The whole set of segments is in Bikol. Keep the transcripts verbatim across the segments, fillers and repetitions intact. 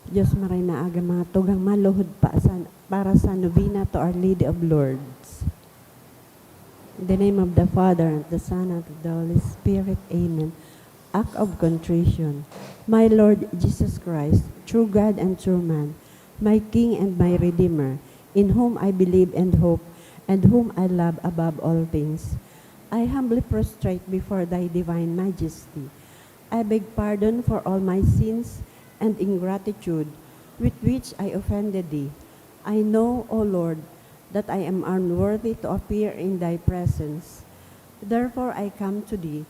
Diyos maray na aga, mga tugang maluhod pa sa, para sa novena to Our Lady of Lourdes. In the name of the Father, and the Son, and of the Holy Spirit. Amen. Act of Contrition. My Lord Jesus Christ, true God and true man, my King and my Redeemer, in whom I believe and hope, and whom I love above all things, I humbly prostrate before thy divine majesty. I beg pardon for all my sins and ingratitude with which I offended thee. I know, O Lord, that I am unworthy to appear in thy presence. Therefore I come to thee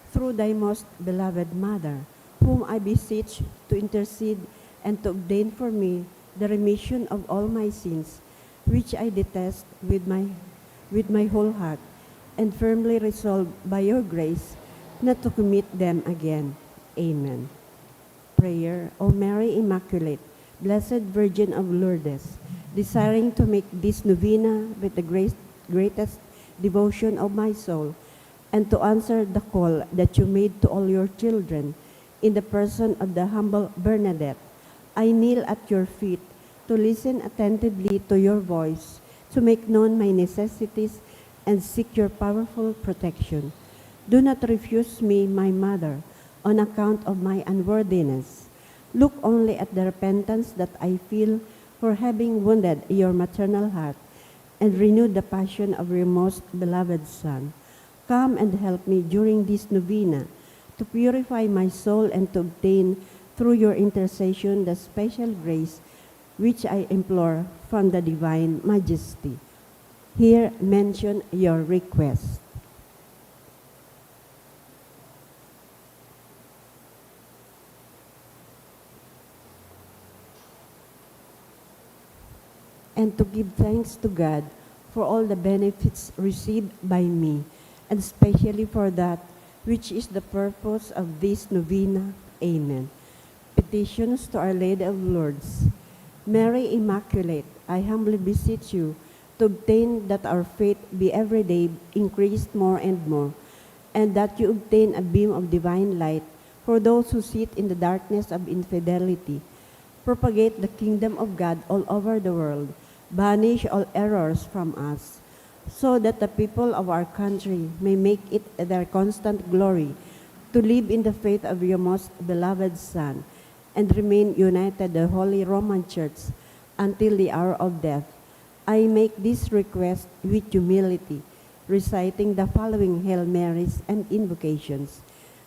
through thy most beloved Mother, whom I beseech to intercede and to obtain for me the remission of all my sins, which I detest with my, with my whole heart, and firmly resolve by your grace not to commit them again. Amen. Prayer. O Mary Immaculate, Blessed Virgin of Lourdes, desiring to make this novena with the great, greatest devotion of my soul, and to answer the call that you made to all your children in the person of the humble Bernadette, I kneel at your feet to listen attentively to your voice, to make known my necessities, and seek your powerful protection. Do not refuse me, my mother, on account of my unworthiness. Look only at the repentance that I feel for having wounded your maternal heart and renewed the passion of your most beloved Son. Come and help me during this novena to purify my soul and to obtain through your intercession the special grace which I implore from the Divine Majesty. Here mention your request. And to give thanks to God for all the benefits received by me, and especially for that which is the purpose of this novena. Amen. Petitions to Our Lady of Lourdes. Mary Immaculate, I humbly beseech you to obtain that our faith be every day increased more and more, and that you obtain a beam of divine light for those who sit in the darkness of infidelity. Propagate the kingdom of God all over the world. Banish all errors from us, so that the people of our country may make it their constant glory to live in the faith of your most beloved Son, and remain united the Holy Roman Church until the hour of death. I make this request with humility, reciting the following Hail Marys and invocations.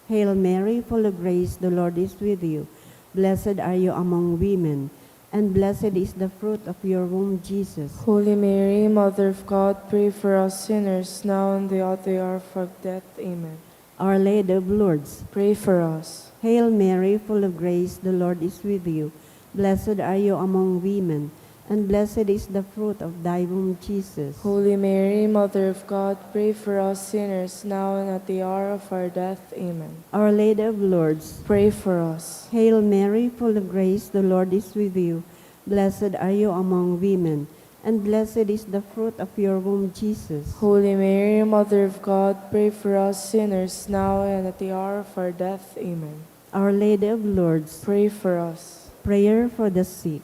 Hail Mary, full of grace, the Lord is with you. Blessed are you among women, and blessed is the fruit of your womb, Jesus. Holy Mary, Mother of God, pray for us sinners, now and the at the hour of our death. Amen. Our Lady of Lourdes, pray for us. Hail Mary, full of grace, the Lord is with you. Blessed are you among women, and blessed is the fruit of thy womb, Jesus. Holy Mary, Mother of God, pray for us sinners, now and at the hour of our death. Amen. Our Lady of Lourdes, pray for us. Hail Mary, full of grace, the Lord is with you. Blessed are you among women, and blessed is the fruit of your womb, Jesus. Holy Mary, Mother of God, pray for us sinners, now and at the hour of our death. Amen. Our Lady of Lourdes, pray for us. Prayer for the sick.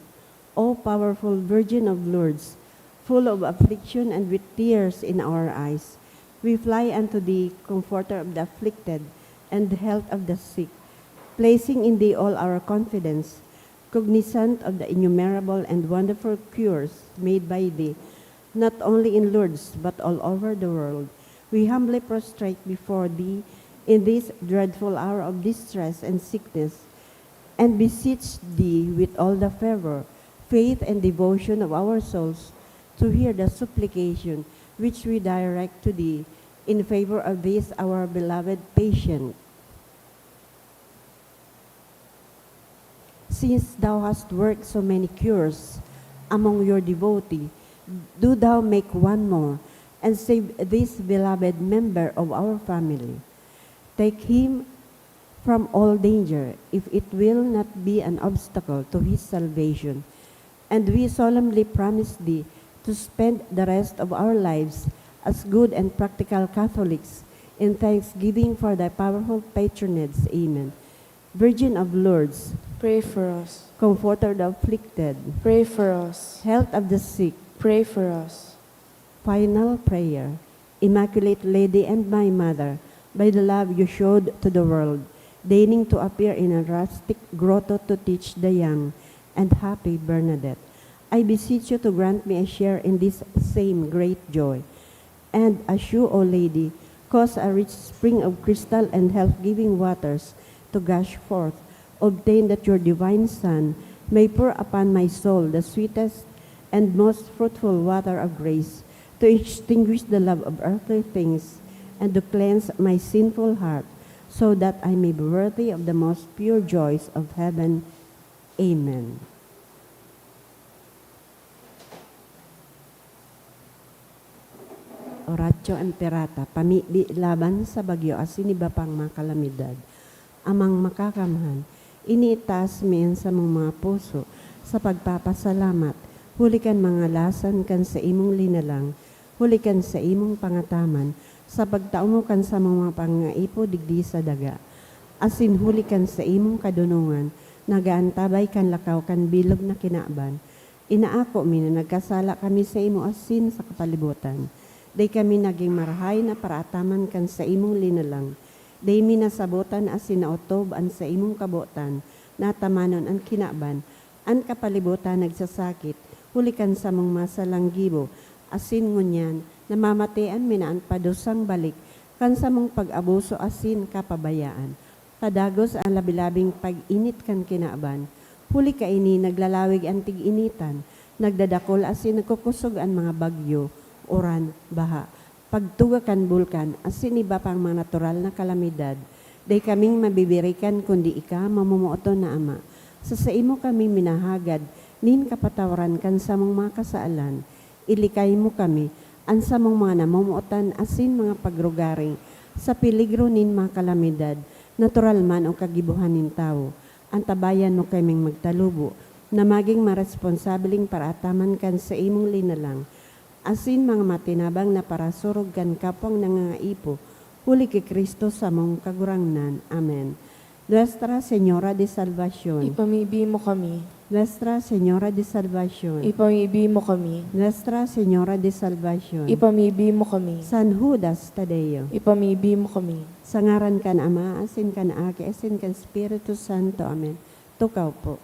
O powerful Virgin of Lourdes, full of affliction and with tears in our eyes, we fly unto thee, Comforter of the afflicted and the health of the sick, placing in thee all our confidence, cognizant of the innumerable and wonderful cures made by thee, not only in Lourdes, but all over the world. We humbly prostrate before thee in this dreadful hour of distress and sickness, and beseech thee with all the fervor, faith, and devotion of our souls to hear the supplication which we direct to thee in favor of this our beloved patient. Since thou hast worked so many cures among your devotee, do thou make one more, and save this beloved member of our family. Take him from all danger, if it will not be an obstacle to his salvation. And we solemnly promise thee to spend the rest of our lives as good and practical Catholics in thanksgiving for thy powerful patronage. Amen. Virgin of Lourdes, Pray for us. Comforter of the afflicted, Pray for us. Health of the sick, Pray for us. Final prayer. Immaculate Lady and my Mother, by the love you showed to the world, deigning to appear in a rustic grotto to teach the young and happy Bernadette, I beseech you to grant me a share in this same great joy. And as you, O Lady, cause a rich spring of crystal and health-giving waters to gush forth, obtain that your divine Son may pour upon my soul the sweetest and most fruitful water of grace, to extinguish the love of earthly things, and to cleanse my sinful heart, so that I may be worthy of the most pure joys of heaven. Amen. Oratio Imperata, pamibi laban sa bagyo asin iba pang mga kalamidad. Amang Makakamhan, iniitaas mi an samong mga puso sa pagpapasalamat, huli kan mga lasan kan saimong linalang, huli kan saimong pangataman, sa pagtao mo kan samong mga pangaipo digdi sa daga, asin huli kan saimong kadonongan, nagaantabay kan lakaw kan bilog na kinaban. Inaako mi na nagkasala kami saimo asin sa kapalibotan. Dai kami nagin marahay na paraataman kan saimong linalang. Dai mi nasabotan asin naotob an saimong kabotan na atamanon an kinaban. An kapalibotan nagsasakit huli kan samong masalang gibo, asin ngunyan namamatean mi na an padusang balik kan samong pag-abuso asin kapabayaan. Kadagos an labi-labing pag-init kan kinaban. Huli kaini, naglalawig an tig-initan, nagdadakol asin nagkukosog an mga bagyo, uran, baha, pagtuga kan bulkan, asin iba pang mga natural na kalamidad. Dai kaming mabibirikan kundi ika, mamomooton na Ama. Sa saimo kami minahagad nin kapatawaran kan samong mga kasalan. Ilikay mo kami, an samong mga namomotan asin mga pagrugaring, sa peligro nin mga kalamidad, natural man o kagibohan nin tawo. Antabayan mo kaming magtalubo na magin maresponsabling paraataman kan saimong linalang, asin mga matinabang na parasurog kan kapwang nangangaipo, huli ki Cristo samong Kagurangnan. Amen. Nuestra Señora de Salvacion. Ipamibi mo kami. Nuestra Señora de Salvacion. Ipamibi mo kami. Nuestra Señora de Salvacion. Ipamibi mo kami. San Judas Tadeo. Ipamibi mo kami. Sa ngaran kan Ama, asin kan Aki, asin kan Espiritu Santo. Amen. Tukaw po.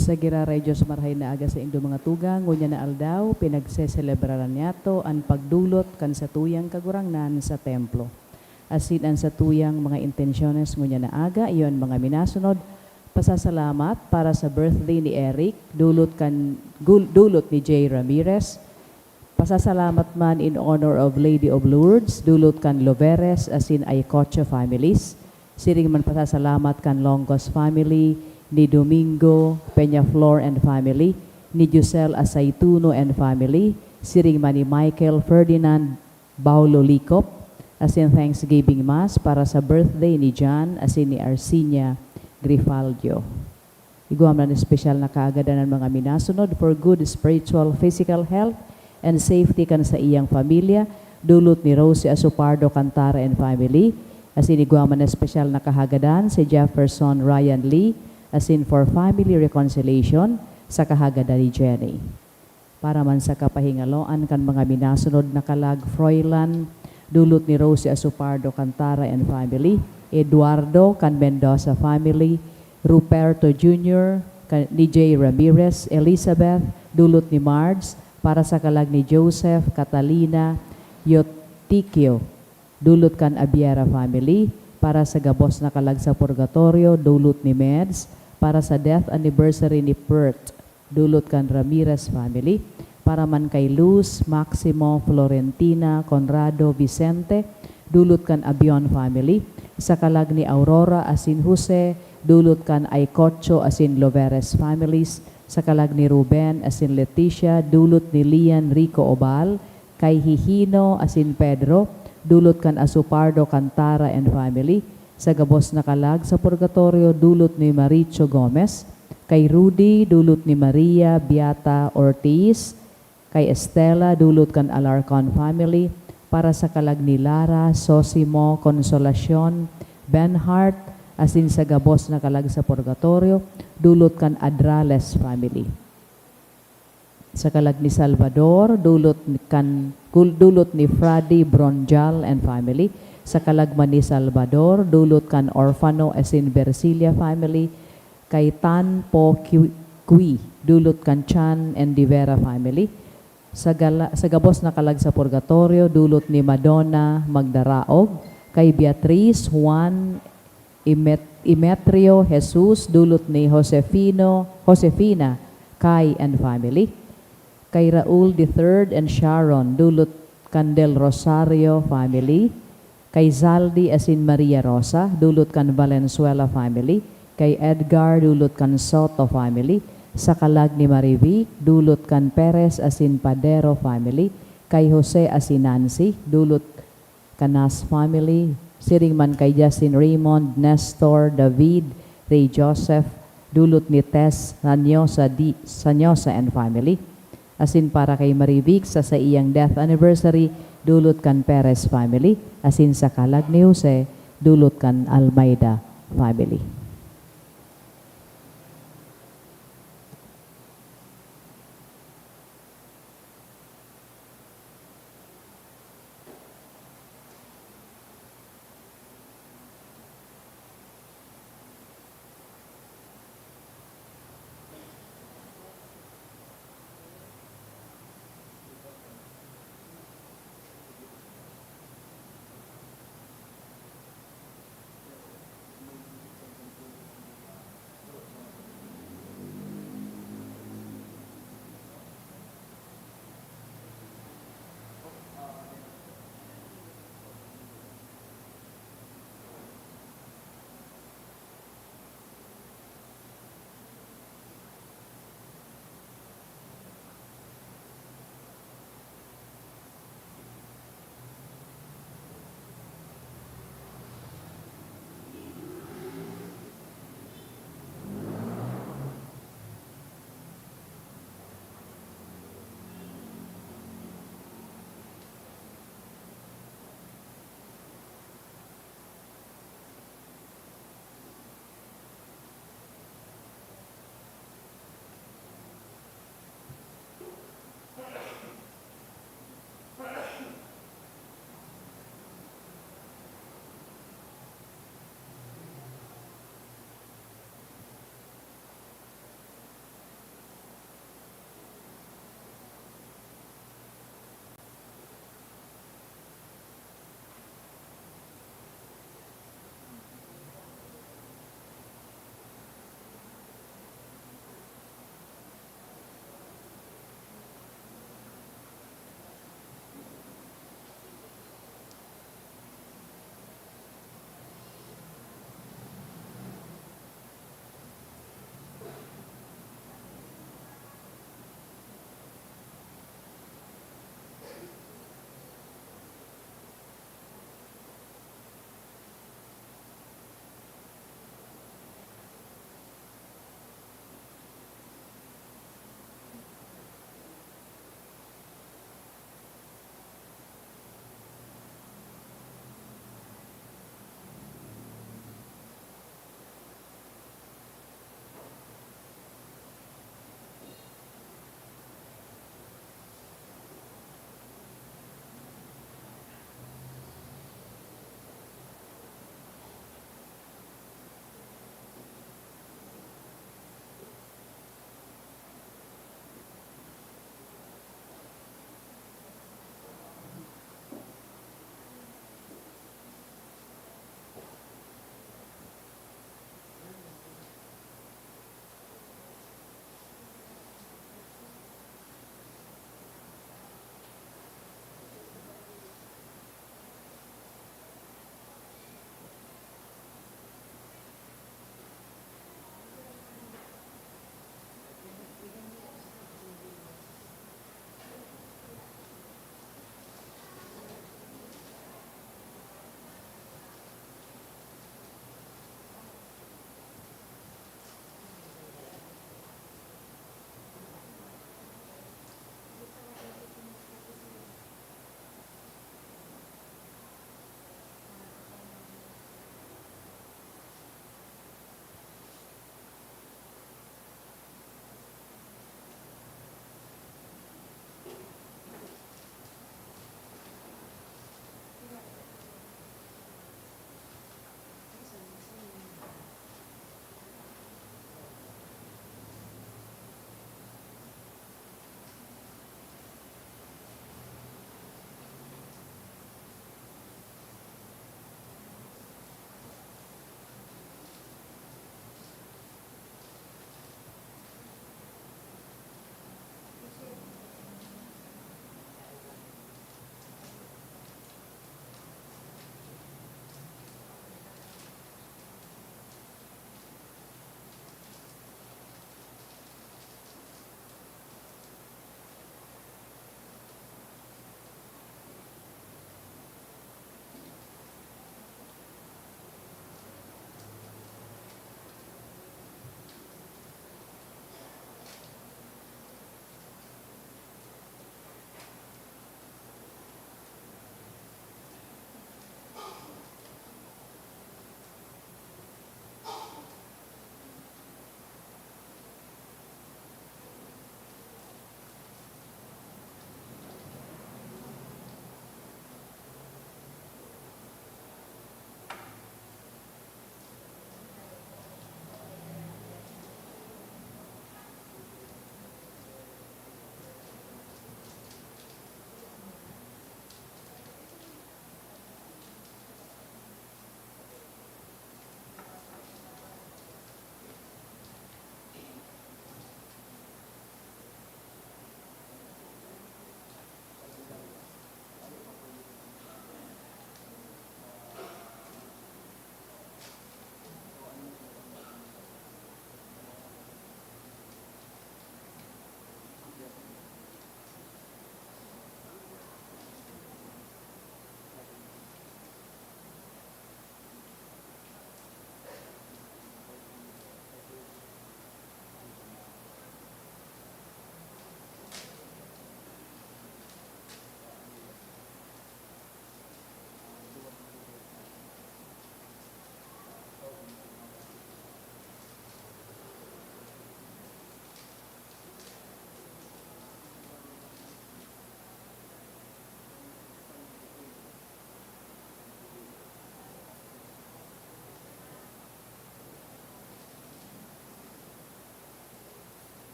Sa giraray Dios, marahay na aga saindo mga tugang. Ngunyan na aldaw, pinagseselebraran niyato an pagdulot kan satuyang Kagurangnan sa templo. Asin an satuyang mga intensyones ngunyan na aga, iyo an mga minasunod: pasasalamat para sa birthday ni Eric, dulot kan, gul-, dulot ni Jay Ramirez. Pasasalamat man in honor of Lady of Lourdes, dulot kan Loveres asin Aycocho families. Siring man pasasalamat kan Longos family, ni Domingo Peñaflor and family, ni Giselle Asaituno and family, siring man ni Michael Ferdinand Baulo Licop, asin Thanksgiving Mass para sa birthday ni John asin ni Arsinia Grifaldio. Igwa man an espesyal na kaagadan an mga minasunod for good spiritual, physical health and safety kan saiyang pamilya, dulot ni Rosie Asopardo Cantara and family, asin igwa man an espesyal na kahagadan si Jefferson Ryan Lee, asin for family reconciliation sa kahagadan ni Jenny. Para man sa kapahingaloan kan mga minasunod na kalag, Froilan, dulot ni Rosie Asopardo Cantara and family, Eduardo kan Mendoza family, Ruperto Junior kan, ni Jay Ramirez, Elizabeth, dulot ni Marge, para sa kalag ni Joseph, Catalina, Yotiquio, dulot kan Abiera family, para sa gabos na kalag sa purgatorio, dulot ni Meds, para sa death anniversary ni Pert, dulot kan Ramirez family, para man kay Luz, Maximo, Florentina, Conrado, Vicente, dulot kan Abion family, sa kalag ni Aurora asin Jose, dulot kan Aycocho asin Loveres families, sa kalag ni Ruben asin Leticia, dulot ni Lian Rico Obal, kay Hihino asin Pedro, dulot kan Asopardo Cantara and family, sa gabos na kalag sa purgatorio, dulot ni Maricho Gomez, kay Rudy, dulot ni Maria Beata Ortiz, kay Estela, dulot kan Alarcon family, para sa kalag ni Lara, Sosimo, Consolacion, Benhart, asin sa gabos na kalag sa purgatorio, dulot kan Adrales family. Sa kalag ni Salvador, dulot ni kan, kul-, dulot ni Freddy Bronjal and family. Sa kalag man ni Salvador, dulot kan Orfano asin Versilia family. Kay Tan Po Qui-, Qui, dulot kan Chan and De Vera family. Sa gala-, sa gabos na kalag sa purgatorio, dulot ni Madonna Magdaraog. Kay Beatriz, Juan, Emet-, Emetrio, Jesus, dulot ni Josefino, Josefina, Kai and family. Kay Raul the third and Sharon, dulot kan Del Rosario family. Kay Zaldi asin Maria Rosa, dulot kan Valenzuela family. Kay Edgar, dulot kan Soto family. Sa kalag ni Marivic, dulot kan Perez asin Padero family. Kay Jose asin Nancy, dulot Canas family, siring man kay Justin Raymond, Nestor, David, Ray Joseph, dulot ni Tess Sanyosa, di, Sanyosa and family. Asin para kay Marivic sa saiyang death anniversary, dulot kan Perez family. Asin sa kalag ni Jose, dulot kan Almeida family.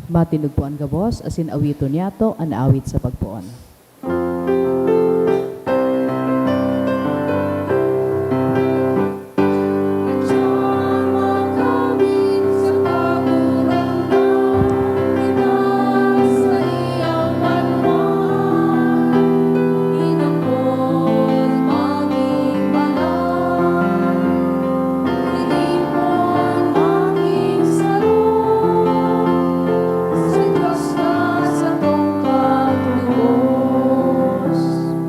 Matinog po an gabos, asin awiton niyato an awit sa pagpoon.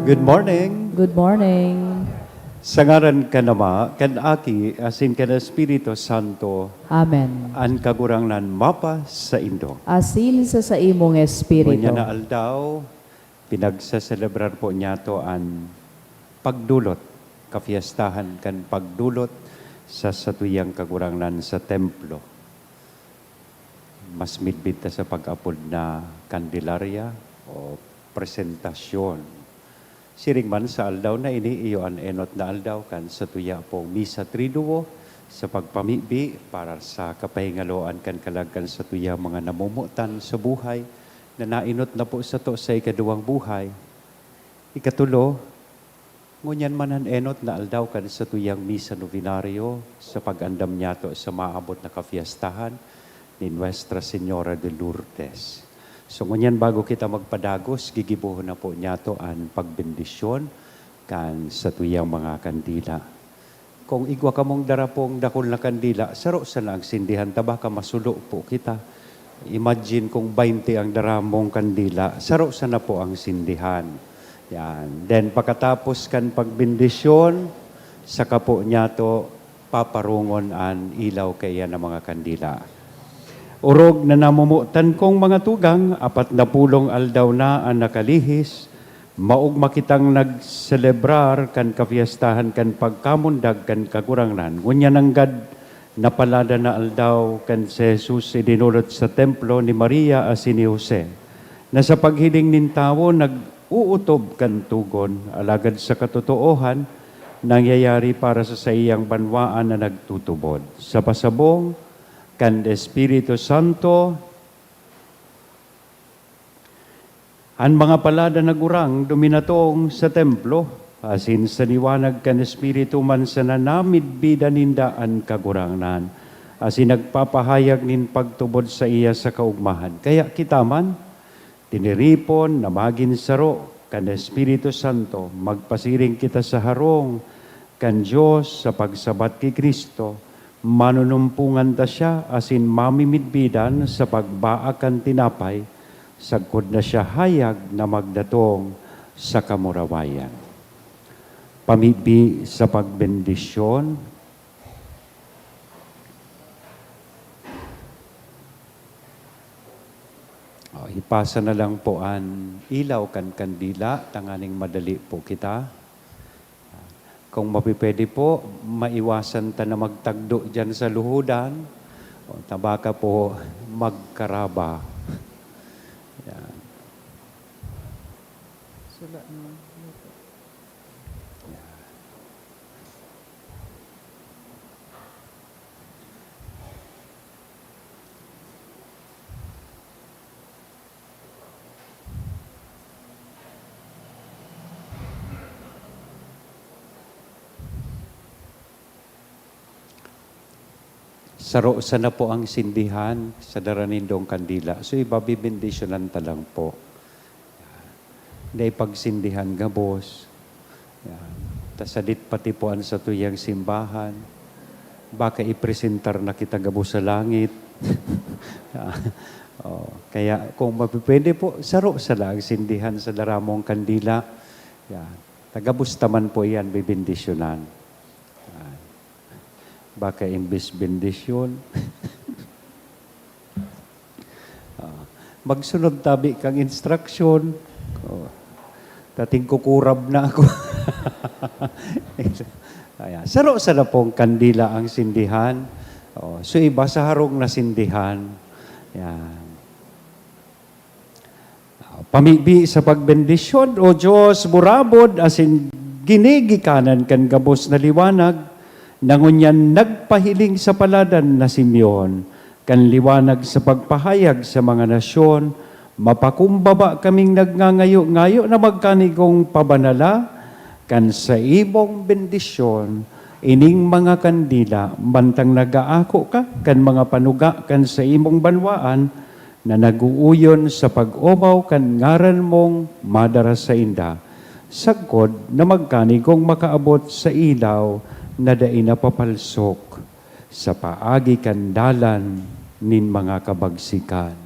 Good morning. Good morning. Sa ngaran kan Ama, kan Aki, asin kan Espiritu Santo. Amen. An Kagurangnan mapa saindo. Asin sa saimong espiritu. Ngunyan na aldaw, pinagseselebrar po niyato an pagdulot, kafiestahan kan pagdulot sa satuyang Kagurangnan sa templo. Mas midbid ta sa pag-apod na Candelaria o presentasyon. Siring man, sa aldaw na ini, iyo an enot na aldaw kan satuya pong Misa Triduo sa pagpamibi para sa kapahingaloan kan kalag kan satuyang mga namomotan sa buhay na naenot na po sato sa ikaduwang buhay. Ikatulo, ngunyan man an enot na aldaw kan satuyang Misa Novenario sa pag-andam niyato sa maabot na kafiestahan ni Nuestra Señora de Lourdes. So, ngunyan, bago kita magpadagos, gigibohon na po niyato an pagbendisyon kan satuyang mga kandila. Kung igwa kamong dara pong dakul na kandila, saro sana ang sindihan ta, baka masulo po kita. Imagine kung baynte ang dara mong kandila, saro sana po ang sindihan. Yan. Then, pakatapos kan pagbendisyon, saka po niyato paparungon an ilaw kaiyan na mga kandila. Orog na namomotan kong mga tugang, apat na pulong aldaw na an nakalihis, maogma kitang nagselebrar kan kafiestahan kan pagkamundag kan Kagurangnan. Ngunyan nanggad na palada na aldaw kan si Jesus idinolot sa templo ni Maria asin ni Jose, na sa paghiling nin tawo nag-uutob kan togon, alagad sa katotoohan, nangyayari para sa saiyang banwaan na nagtutubod. Sa pasabong kan Espiritu Santo, an mga palada na gurang duminatong sa templo, asin sa liwanag kan Espiritu man sana namidbidan ninda an Kagurangnan, asin nagpapahayag nin pagtubod saiya sa kaogmahan. Kaya kita man, tiniripon na magin saro kan Espiritu Santo, magpasiring kita sa harong kan Dios sa pagsabat ki Cristo, manunumpongan ta siya asin mamimidbidan sa pagbaak kan tinapay, sagkod na siya hayag na magdatong sa kamurawayan. Pamibi sa pagbendisyon. O, ipasa na lang po an ilaw kan kandila tanganing madali po kita. Kung mapipwede po, maiwasan ta na magtagdo diyan sa luhudan. O, ta baka po magkaraba. Yan. Sula naman. Yan. Saro sana po ang sindihan sa dara nindong kandila. So, iba bibendisyonan ta lang po. Yan. Dai pagsindihan gabos. Yan. Ta sadit pati po an satuyang simbahan. Baka ipresentar na kita gabos sa langit. Yan. Oh, kaya kung mapipwede po, saro sana ang sindihan sa dara mong kandila. Yan. Ta gabos ta man po iyan bibendisyonan. Yan. Baka imbes bendisyon. Ah, magsunod tabi kang instruction. Oh, dating kukurab na ako. Ayan. Saro sana pong kandila ang sindihan. Oh, so iba sa harong na sindihan. Yan. Pamibi sa pagbendisyon, O Dios, burabod asin ginigikanan kan gabos na liwanag, na ngunyan nagpahiling sa paladan na Simeon, kan liwanag sa pagpahayag sa mga nasyon, mapakumbaba kaming nagngangayo-ngayo na magkanigong pabanala kan saimong bendisyon ining mga kandila, mantang nag-aako ka kan mga panuga kan saimong banwaan na nag-uuyon sa pag-omaw kan ngaran mong madara sainda, sagkod na magkanigong makaabot sa ilaw na dai napapalsok sa paagi kan dalan nin mga kabagsikan.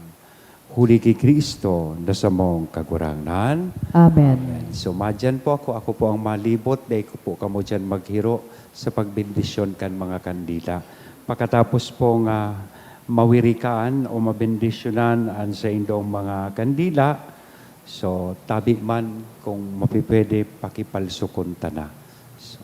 Huli ki Cristo na samong Kagurangnan. Amen. Amen. So, madyan po ako. Ako po ang malibot. Dai ko po kamo dyan maghiro sa pagbendisyon kan mga kandila. Pakatapos po nga mawirikan o mabendisyonan an saindong mga kandila, so, tabi man, kung mapipwede, pakipalsukon ta na. So,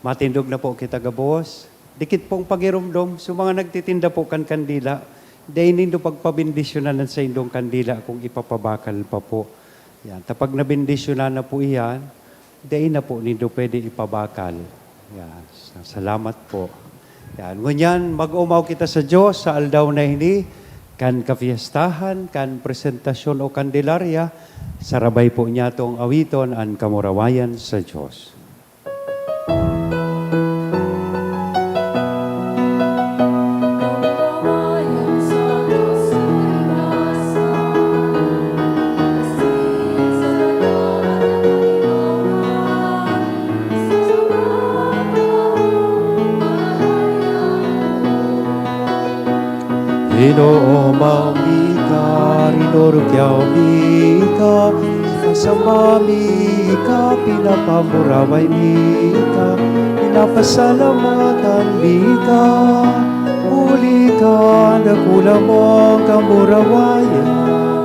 matindog na po kita gabos. Dikit pong pagiromdom, so, mga nagtitinda po kan kandila, dai nindo pagpabendisyonan an saindong kandila kung ipapabakal pa po. Yan. Ta pag nabendisyonan na po iyan, dai na po nindo pwede ipabakal. Yan. Sa-, salamat po. Yan. Ngunyan, mag-omaw kita sa Diyos sa aldaw na ini, kan kapiestahan, kan presentasyon o Kandelarya, sarabay po niyatong awiton an kamurawayan sa Diyos. Ginoo, mayo mi ka, rinurukyaw mi ka, sinasamba mi ka, pinapamuraway mi ka, pinapasalamatan mi ka, huli kan dakula mong kamurawayan.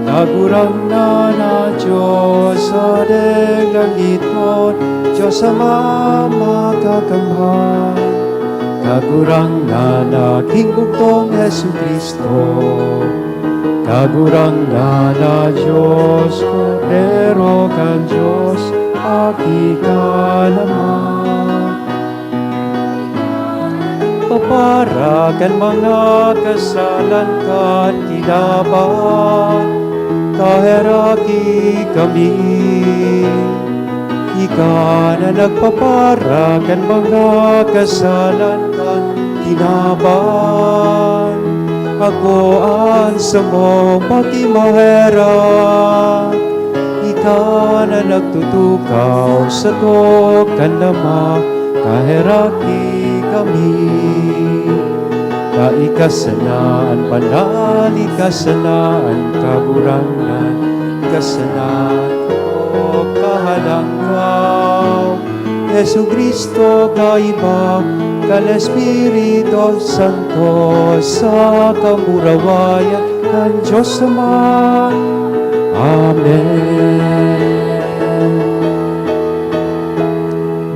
Kagurangnan na Diyos sa daglangiton, Diyos Ama makakamhan. Kagurangnan na King Bugtong Jesu-Cristo, Kagurangnan na Diyos, Kordero kan Diyos, Aki kan Ama. Papara kan mga kasalan kan kinaban, kaheraki kami. Ika na nagpapara kan mga kasalan kan kinaban, ako an samong pakimaherak. Ika na nagtutukaw sa tok kan Ama, kaheraki kami. Ika sana an banal, ika sana an kagurangnan, ika sana an kahalangkaw. Jesu-Cristo, kaiba kan Espiritu Santo sa kamurawayan, Kan Diyos Ama. Amen.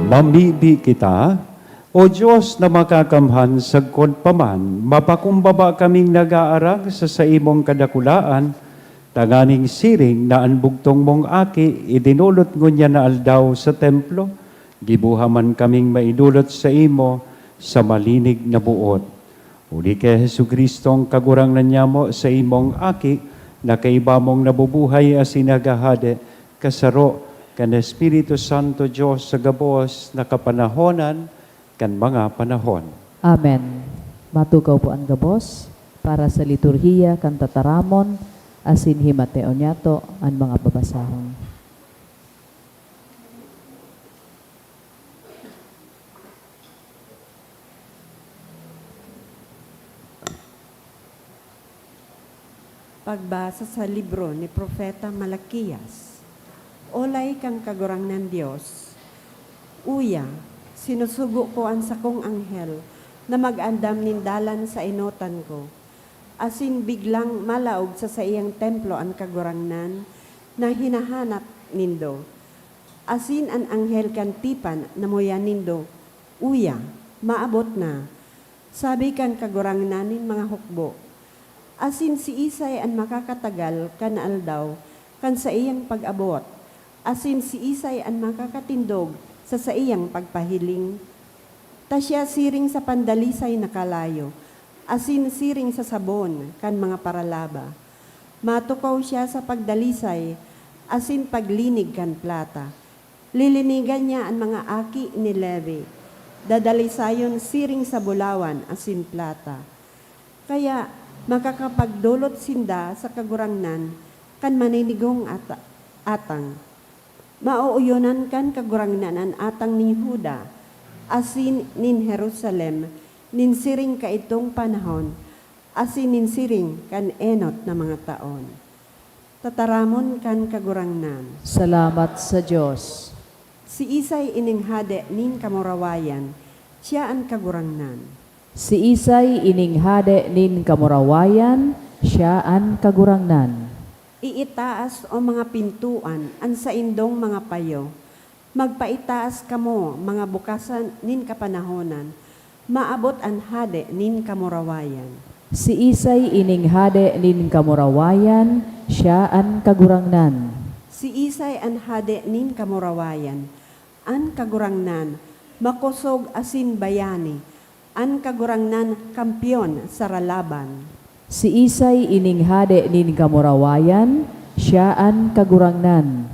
Mamibi kita. O Diyos na makakamhan, sagkod pa man, mapakumbaba kaming nag-aarang sa saimong kadakulaan, tanganing siring na an bugtong mong Aki idinolot ngunyan na aldaw sa templo, giboha man kaming maidolot saimo sa malinig na boot. Huli ki Jesu-Cristong Kagurangnan nyamo, saimong Aki, na kaiba mong nabubuhay asin naghahade, kasaro kan Espiritu Santo, Dios sa gabos na kapanahonan kan mga panahon. Amen. Matukaw po an gabos para sa liturhiya kan tataramon asin himateon nyato an mga babasahon. Pagbasa sa libro ni Propeta Malaquias. Olay kan Kagurangnan Dios. Uya, sinusugo ko an sakong anghel na mag-andam nin dalan sa enotan ko, asin biglang malaog sa saiyang templo an Kagurangnan na hinahanap nindo. Asin an anghel kan tipan namuya nindo, "Uya, maabot na," sabi kan Kagurangnan nin mga hukbo. Asin siisay an makakatagal kan aldaw kan saiyang pag-abot? Asin siisay an makakatindog sa saiyang pagpahiling? Ta siya siring sa pandalisay na kalayo, asin siring sa sabon kan mga paralaba. Matukaw siya sa pagdalisay asin paglinig kan plata. Lilinigan niya an mga aki ni Levi, dadalisayon siring sa bulawan asin plata. Kaya makakapagdolot sinda sa Kagurangnan kan maninigong ata-, atang. Maooyonan kan Kagurangnan an atang nin Juda asin nin Jerusalem nin siring kaidtong panahon asin nin siring kan enot na mga taon. Tataramon kan Kagurangnan. Salamat sa Dios. Siisay ining hade nin kamurawayan? Siya an Kagurangnan. Siisay ining hade nin kamurawayan? Siya an Kagurangnan. Iitaas, o mga pintoan, an saindong mga payo. Magpaitaas kamo, mga bukasan nin kapanahonan. Maabot an hade nin kamurawayan. Siisay ining hade nin kamurawayan? Siya an Kagurangnan. Siisay an hade nin kamurawayan? An Kagurangnan, makosog asin bayani. An Kagurangnan, kampeon sa ralaban. Siisay ining hade nin kamurawayan? Siya an Kagurangnan.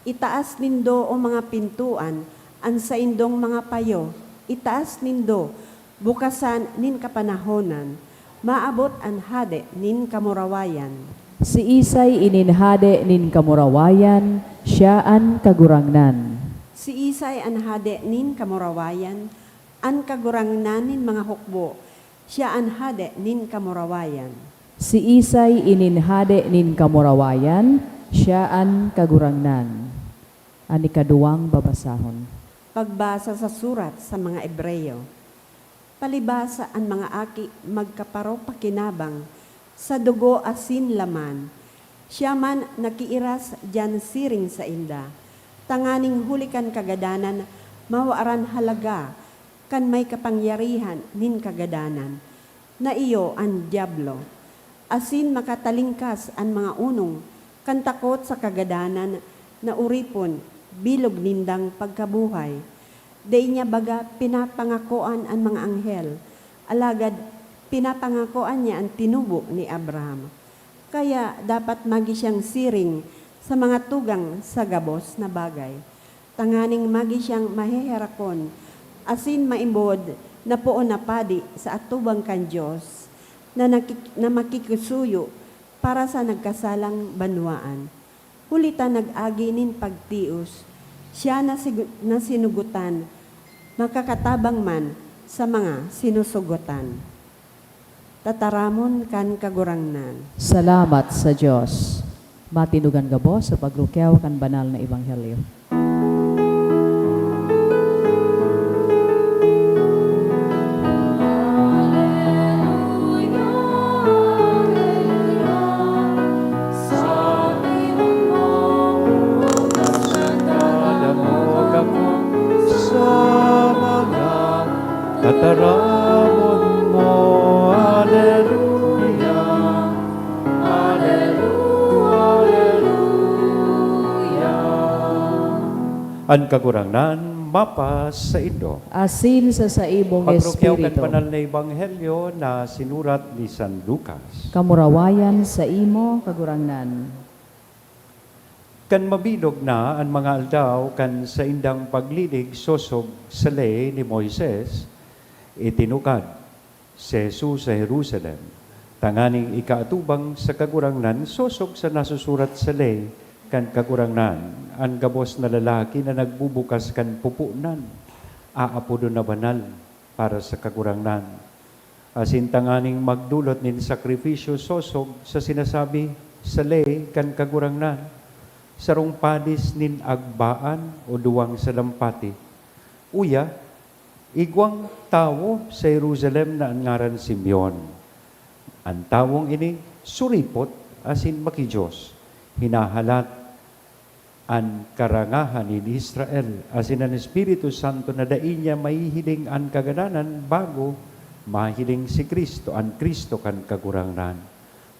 Itaas nindo, o mga pintoan, an saindong mga payo. Itaas nindo, bukasan nin kapanahonan. Maabot an hade nin kamurawayan. Siisay ining hade nin kamurawayan? Siya an Kagurangnan. Siisay an hade nin kamurawayan? An Kagurangnan nin mga hukbo, siya an hade nin kamurawayan. Siisay ining hade nin kamurawayan? Siya an Kagurangnan. An ikaduwang babasahon. Pagbasa sa surat sa mga Hebreo. Palibasa an mga aki magkaparopakinabang sa dugo asin laman. Siya man nakiiras diyan siring sainda, tanganing huli kan kagadanan mawaran halaga kan may kapangyarihan nin kagadanan, na iyo an Diablo, asin makatalingkas an mga onong kan takot sa kagadanan na oripon bilog nindang pagkabuhay. Dai niya baga pinapangakoan an mga anghel, alagad pinapangakoan niya an tinubo ni Abraham. Kaya dapat magi siyang siring sa mga tugang sa gabos na bagay, tanganing magi siyang maheherakon asin maimbod na poon na padi sa atubang kan Dios na nakik-, na makikisuyo para sa nagkasalang banwaan. Huli ta nag-agi nin pagtios, siya na sigu-, na sinugotan, makakatabang man sa mga sinusugotan. Tataramon kan Kagurangnan. Salamat sa Dios. Matinugan gabos sa pagrukyaw kan banal na ebanghelyo. An Kagurangnan mapasaindo. Asin sa saimong Pagparukyaw kan espiritu. Banal na Ebanghelyo na sinurat ni San Lucas. Kamurawayan sa imo, Kagurangnan. Kan mabilog na an mga aldaw kan saindang paglilig sosog sa ley ni Moises, itinukad si Jesus sa Jerusalem, tanganing ikaatubang sa Kagurangnan sosog sa nasusurat sa ley kan Kagurangnan, an gabos na lalaki na nagbubukas kan pupunan, aapodon na banal para sa Kagurangnan, asin tanganing magdolot nin sakrifisyo sosog sa sinasabi sa ley kan Kagurangnan, sarong padis nin agbaan o duwang salampati. Uya, igwang tawo sa Jerusalem na an ngaran Simeon. An tawong ini suripot asin maki-Dios, hinahalat an karangahan nin Israel, asin an Espiritu Santo na dai niya mahihiling an kagadanan bago mahiling si Cristo, an Cristo kan Kagurangnan.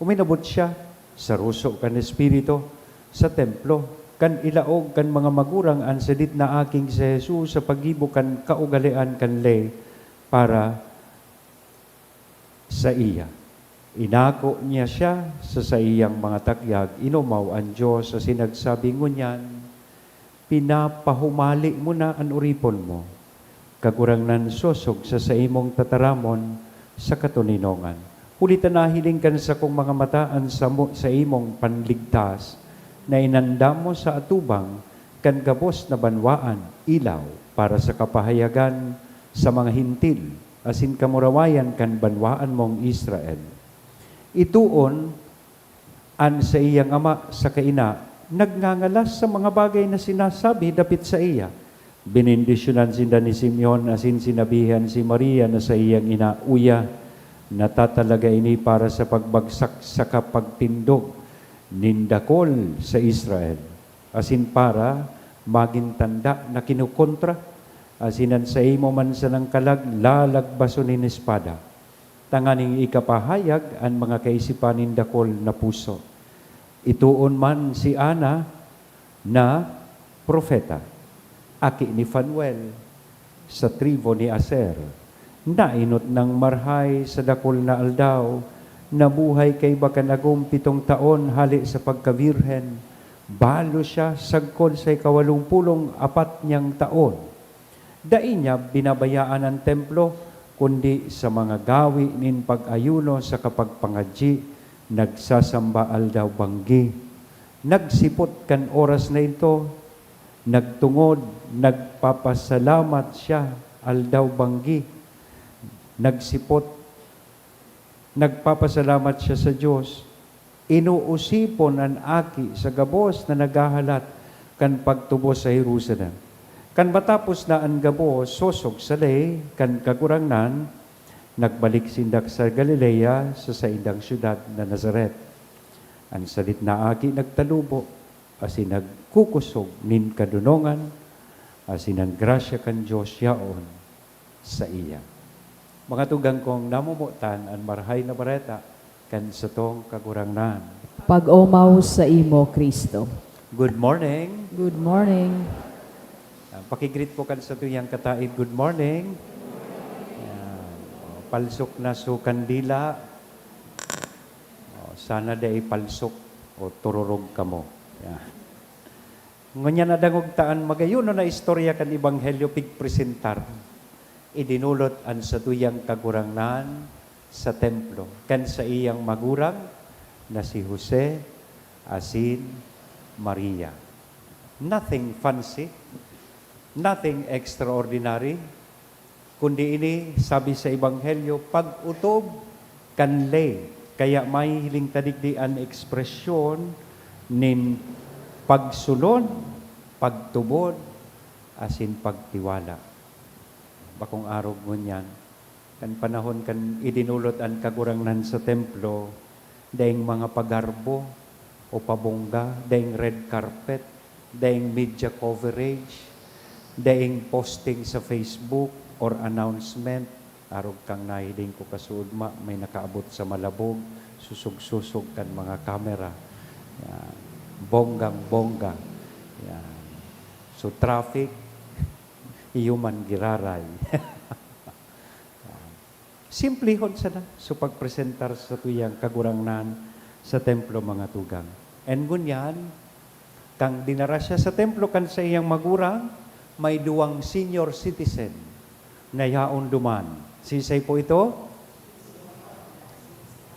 Uminabot siya sa ruso kan Espiritu sa templo, kan ilaog kan mga magurang an sadit na aking si Jesus sa paggibo kan kaugalean kan ley para saiya. Inako niya siya sa saiyang mga takyag, inomaw an Dios asin nagsabi ngunyan, "Pinapahumali mo na an oripon mo, Kagurangnan, sosog sa saimong tataramon sa katoninongan. Huli ta nahiling kan sakong mga mata an samo, saimong panligtas na inandam mo sa atubang kan gabos na banwaan, ilaw para sa kapahayagan sa mga Hentil, asin kamurawayan kan banwaan mong Israel." Itoon an saiyang ama saka ina nagngangalas sa mga bagay na sinasabi dapit saiya. Benendisyonan sinda ni Simeon asin sinabihan si Maria na saiyang ina, "Uya, natatalaga ini para sa pagbagsak saka pagtindog nin dakul sa Israel, asin para magin tanda na kinokontra, asin an saimo man sanang kalag lalagbason nin espada, tanganing ikapahayag an mga kaisipan nin dakul na puso." Itoon man si Ana na propeta, aki ni Fanuel, sa tribo ni Aser. Naenot nang marahay sa dakul na aldaw, nabuhay kaiba kan agom pitong taon hale sa pagkabirhen. Balo siya sagkod sa ikawalong pulong apat niyang taon. Dai niya binabayaan an templo, kundi sa mga gawe nin pag-ayuno saka pagpangadyi, nagsasamba aldaw-banggi. Nagsipot kan oras na idto, nagtungod, nagpapasalamat siya aldaw-banggi. Nagsipot, nagpapasalamat siya sa Dios. Inoosipon an aki sa gabos na naghahalat kan pagtubos sa Jerusalem. Kan matapos na an gabos sosog sa ley kan Kagurangnan, nagbalik sinda sa Galilea, sa saindang syudad na Nazaret. An sadit na aki nagtalubo asin nagkukosog nin kadonongan, asin an grasya kan Dios yaon saiya. Mga tugang kong namomotan, an Marahay na Bareta kan satong Kagurangnan. Pag-omaw saimo, Cristo. Good morning. Good morning. Ah, paki-greet po kan satuyang kataed, "Good morning." Yan. O, palsok na so kandila. O, sana dai palsok o tururog kamo. Yan. Ngunyan nadangog ta an magayonon na istorya kan Ebanghelyo pigpresentar. Idinolot an satuyang Kagurangnan sa templo kan saiyang magurang na si Jose asin Maria. Nothing fancy, nothing extraordinary, kundi ini, sabi sa Ebanghelyo, pag-otob kan ley. Kaya mahihiling ta digdi an ekspresyon nin pagsunod, pagtubod, asin pagtiwala. Bakong arog ngunyan, kan panahon kan idinolot an Kagurangnan sa templo, daing mga pagarbo o pabongga, daing red carpet, daing media coverage, daing posting sa Facebook or announcement. Arog kang nahiling ko kasuodma, may nakaabot sa Malabog, susog-susog kan mga kamera. Yan. Bonggang-bongga. Yan. So, traffic, iyo man giraray. Simplihon sana so pagpresentar sa satuyang Kagurangnan sa templo, mga tugang. And ngunyan, kan dinara siya sa templo kan saiyang magurang, may duwang senior citizen na yaon duman. Sisay po ito?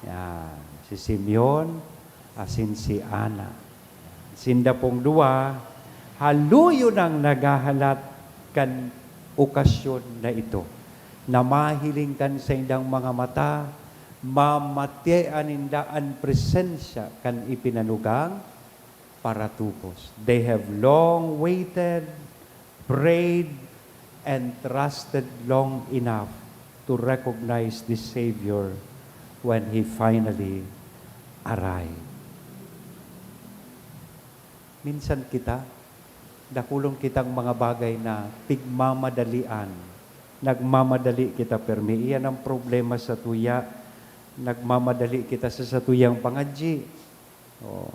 Yan, si Simeon asin si Ana. Sinda pong duwa, haluyo nang naghahalat kan okasyon na ito, na mahiling kan saindang mga mata, mamatian ninda an presensya kan ipinanugang paratubos. They have long waited, prayed, and trusted long enough to recognize the Savior when He finally arrived. Minsan kita, dakulon kitang mga bagay na pigmamadalian. Nagmamadali kita, permi. Iyan ang problema sa tuya. Nagmamadali kita sa satuyang pangadyi. Oh.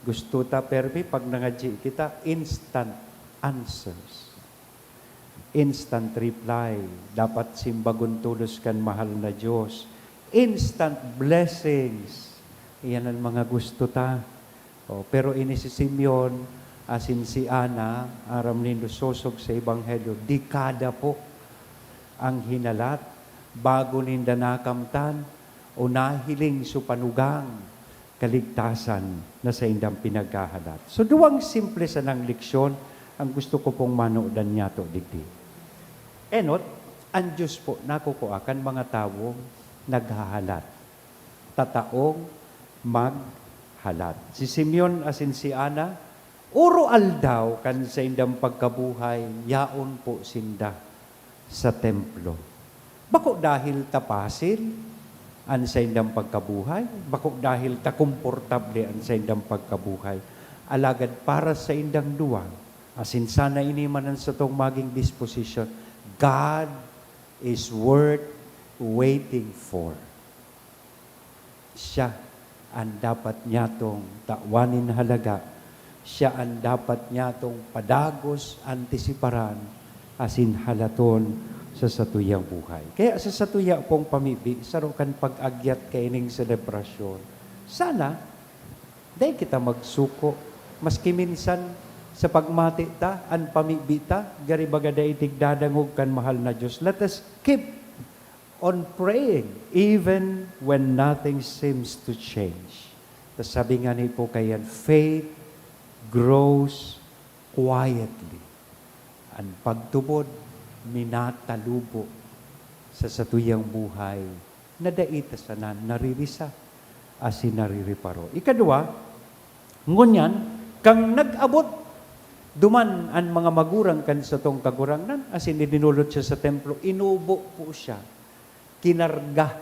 Gusto ta, permi, pag nangadyi kita, instant answers. Instant reply. Dapat simbagon tolos kan mahal na Diyos. Instant blessings. Iyan ang mga gusto ta. Oh, pero ini si Simeon, asin si Ana, aram nindo, sosog sa Ebanghelyo, dekada po ang hinalat bago ninda nakamtan o nahiling so panugang kaligtasan na saindang pinaghahalat. So, duwang simple sanang leksyon ang gusto ko pong manodan niyato digdi. Enot, an Diyos po nakukua kan mga tawong naghahalat, tataong maghalat. Si Simeon asin si Ana, oro-aldaw kan saindang pagkabuhay, yaon po sinda sa templo. Bako dahil ta pasil an saindang pagkabuhay, bako dahil ta komportable an saindang pagkabuhay, alagad para saindang duwa, asin sana ini man an satong maging disposition, God is worth waiting for. Siya an dapat nyatong tawan nin halaga. Siya an dapat nyatong padagos, antisiparan, asin halaton sa satuyang buhay. Kaya sa satuya pong pamibi, saro kan pag-agyat kaining selebrasyon, sana dai kita magsuko. Maski minsan sa pagmati ta, an pamibi ta, gari baga dai tigdadangog kan mahal na Diyos. Let us keep on praying even when nothing seems to change. Tas sabi nga ni po kayan, "Faith grows quietly." An pagtubod minatalubo sa satuyang buhay na dai ta sana naririsa asin naririparo. Ikadua, ngunyan, kan nag-abot duman an mga magurang kan satong Kagurangnan asin idinulot siya sa templo, inubo po siya. Kinarga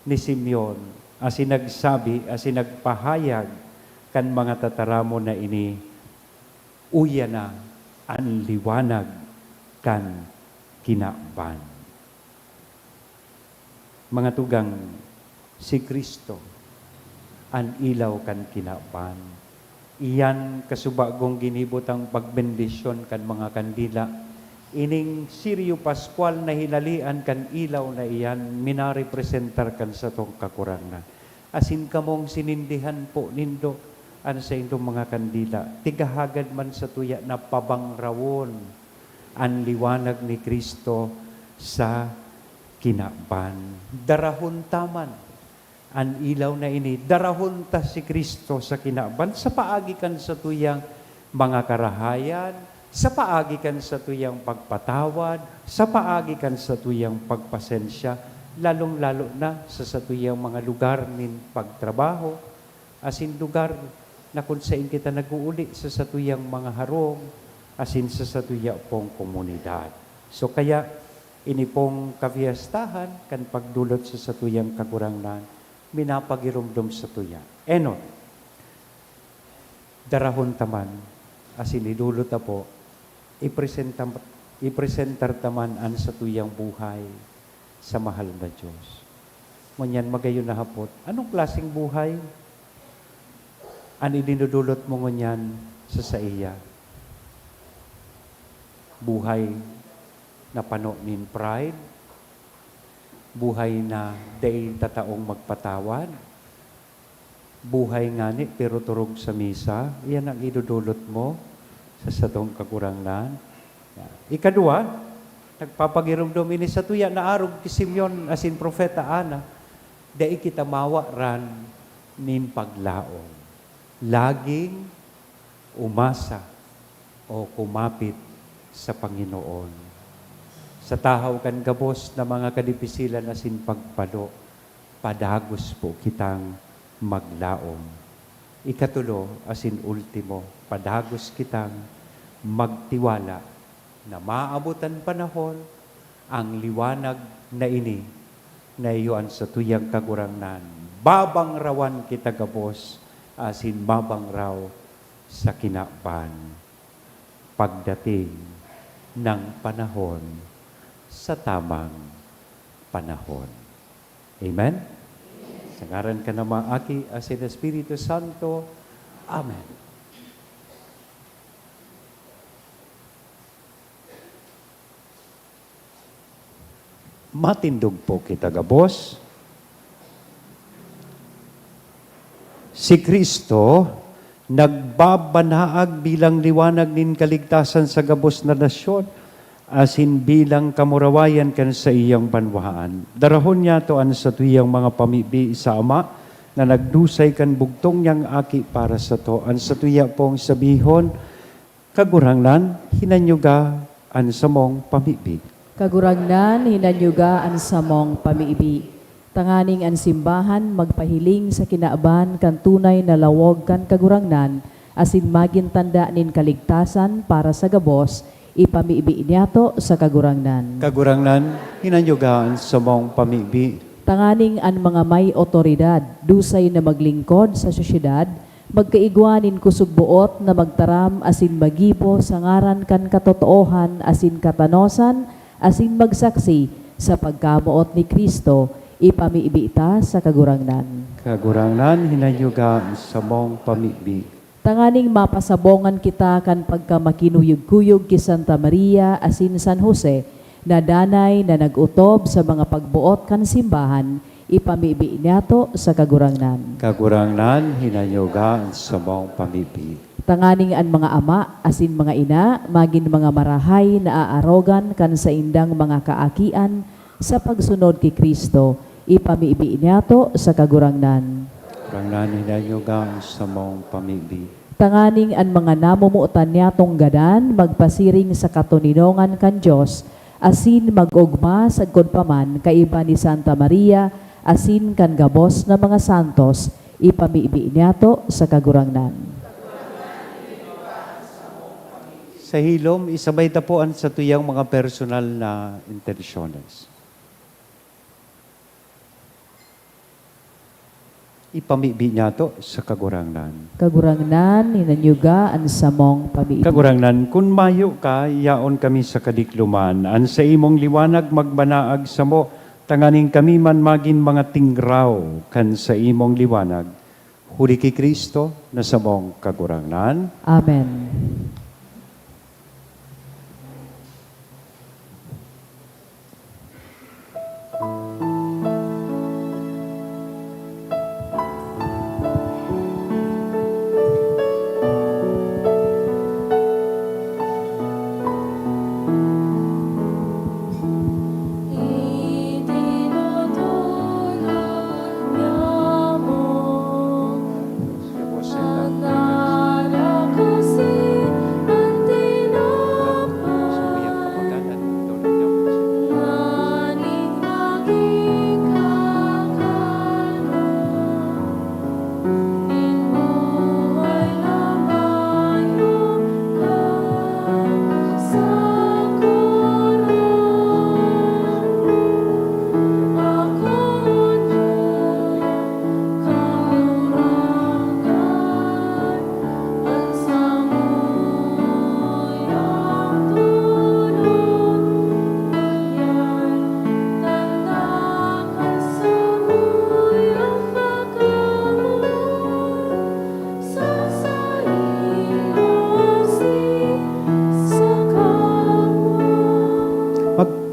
ni Simeon asin nagsabi asin nagpahayag kan mga tataramon na ini, "Uya na an liwanag kan kinaban." Mga tugang, si Cristo an ilaw kan kinaban. Iyan kasubagong ginibo tang pagbendisyon kan mga kandila. Ining Sirio Pascual na hinalian kan ilaw na iyan, minarepresentar kan satong Kagurangnan. Asin kamong sinindihan po nindo an saindong mga kandila. Tigahagad man sa tuya na pabangrawon an liwanag ni Cristo sa kinaban. Darahon ta man an ilaw na ini, darahon ta si Cristo sa kinaban sa paagi kan satuyang mga karahayan, sa paagi kan satuyang pagpatawad, sa paagi kan satuyang pagpasensya, lalong-lalo na sa satuyang mga lugar nin pagtrabaho, asin lugar na kun saen kita nag-uuli sa satuyang mga harong, asin sa satuya pong komunidad. So, kaya, ini pong kapiyastahan kan pagdolot sa satuyang Kagurangnan, minapagiromdom satuya. Enot, darahon ta man, asin idolot ta po, ipresenta-, ipresentar ta man an satuyang buhay sa mahal na Diyos. Ngunyan, magayon na hapot, anong klaseng buhay an idinodolot mo ngunyan sa saiya? Buhay na pano nin pride, buhay na dai tataong magpatawad, buhay ngani pero turog sa misa, iyan ang idodolot mo sa satong Kagurangnan. Ikadua, nagpapagiromdom ini sa tuya na arog ki Simeon asin Propeta Ana, dai kita mawaran nin paglaom. Laging umasa o kumapit sa Panginoon. Sa tahaw kan gabos na mga kadipisilan asin pagpado, padagos po kitang maglaom. Ikatulo asin ultimo, padagos kitang magtiwala na maabot an panahon, ang liwanag na ini na iyo an satuyang Kagurangnan. Babangrawan kita gabos asin mabangraw sa kinaban pagdating ng panahon sa tamang panahon. Amen? Sa ngaran kan Ama, Aki, asin Espiritu Santo. Amen. Matindog po kita gabos. Si Cristo nagbabanaag bilang liwanag nin kaligtasan sa gabos na nasyon, asin bilang kamurawayan kan saiyang banwaan. Darahon niyato an satuyang mga pamibi sa Ama na nagdusay kan bugtong niyang Aki para sato. An satuya pong sabihon, Kagurangnan, hinanyuga an samong pamibi. Kagurangnan, hinanyuga an samong pamibi. Tanganing an simbahan magpahiling sa kinaban kan tunay na lawog kan Kagurangnan, asin magin tanda nin kaligtasan para sa gabos, ipamibi niyato sa Kagurangnan. Kagurangnan, hinanyuga an samong pamibi. Tanganing an mga may otoridad, dusay na maglingkod sa sosyedad, magkaigwa nin kusog-boot na magtaram asin maggibo sa ngaran kan katotoohan asin katanosan, asin magsaksi sa pagkamoot ni Cristo, ipamibi ta sa Kagurangnan. Kagurangnan, hinanyuga an samong pamibi. Tanganing mapasabongan kita kan pagkamakinuyog-kuyog ki Santa Maria asin San Jose, na danay na nag-otob sa mga pagboot kan simbahan, ipamibi niyato sa Kagurangnan. Kagurangnan, hinanyuga an samong pamibi. Tanganing an mga ama asin mga ina magin mga marahay na aarogan kan saindang mga kaakian sa pagsunod ki Cristo, ipamibi niyato sa Kagurangnan. Kagurangnan, hinanyuga an samong pamibi. Tanganing an mga namomotan niyatong gadan magpasiring sa katoninongan kan Dios, asin mag-ogma sagkod pa man kaiba ni Santa Maria asin kan gabos na mga santos, ipamibi niyato sa Kagurangnan. Sa hilom, isabay ta po an satuyang mga personal na intensyones. Ipamibi niyato sa Kagurangnan. Kagurangnan, hinanyuga an samong pamibi. Kagurangnan, kun mayo ka, yaon kami sa kadikloman. An saimong liwanag magbanaag samo, tanganing kami man magin mga tingraw kan saimong liwanag. Huli ki Cristo na samong Kagurangnan. Amen.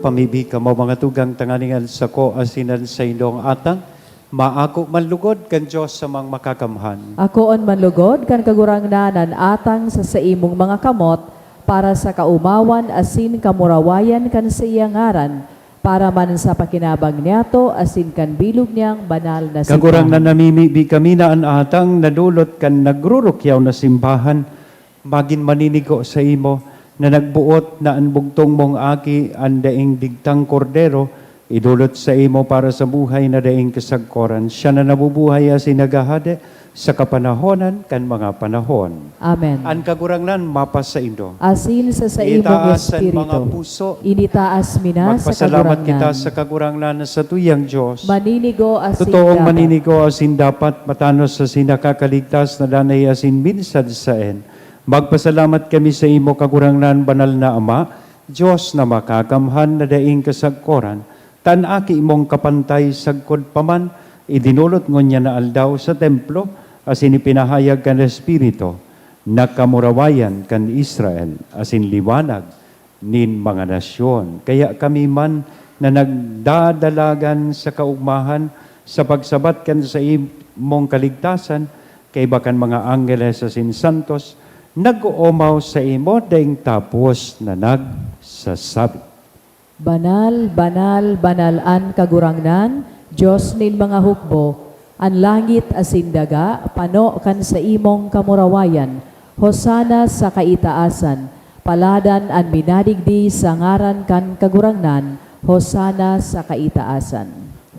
Pamibi kamo, mga tugang, tanganing an sako asin an saindong atang maako man lugod kan Dios Amang Makakamhan. Akoon man lugod kan Kagurangnan an atang sa saimong mga kamot, para sa kaomawan asin kamurawayan kan saiyang ngaran, para man sa pakinabang niyato asin kan bilog niyang banal na Kagurangnan, simbahan. namimibi kami na an atang nadolot kan nagrurukyaw na simbahan magin maninigo saimo, na nagboot na an bugtong mong Aki, an daing digtang Kordero, idolot saimo para sa buhay na daing kasagkoran. Siya na nabubuhay asin naghahade sa kapanahonan kan mga panahon. Amen. An Kagurangnan mapasaindo. Asin sa saimong Itaas an mga espiritu. puso. Initaas mi na sa Magpasalamat Kagurangnan. kita sa Kagurangnan na satuyang Dios. Maninigo asin Totoong dapat. Maninigo asin dapat, matanos asin nakakaligtas na danay asin minsan saen. Magpasalamat kami sa imo, Kagurangnan, banal na Ama, Dios na makakamhan na daing kasagkoran, ta an Aki mong kapantay sagkod pa man, idinolot ngunyan na aldaw sa templo, asin ipinahayag kan Espiritu, na kamurawayan kan Israel, asin liwanag nin mga nasyon. Kaya kami man na nagdadalagan sa kaogmahan sa pagsabat kan saimong kaligtasan, kaiba kan mga anggeles asin santos, nag-oomaw saimo daing tapos na nagsasabi, Banal, banal, banal an Kagurangnan, Dios nin mga hukbo. An langit asin daga pano kan saimong kamurawayan. Hosana sa kaitaasan. Paladan an minadigdi sa ngaran kan Kagurangnan. Hosana sa kaitaasan.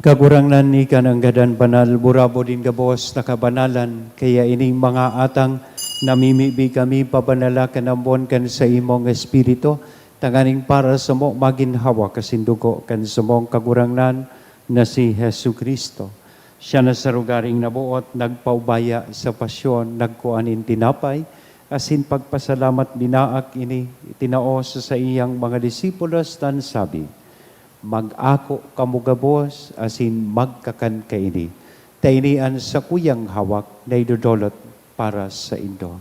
Kagurangnan, ika nanggad an banal, burabod nin gabos na kabanalan. Kaya ining mga atang namimibi kami, pabanala kan ambon kan saimong Espiritu, tanganing para samo magin hawak asin dugo kan samong Kagurangnan na si Jesu-Cristo. Siya na sa rogaring naboot, nagpaubaya sa pasyon, nagkua nin tinapay, asin pagpasalamat, binaak ini, itinao sa saiyang mga disipulos, tan sabi, "Mag-ako kamo gabos asin magkakan kaini, ta ini an sakuyang hawak na idodolot para saindo."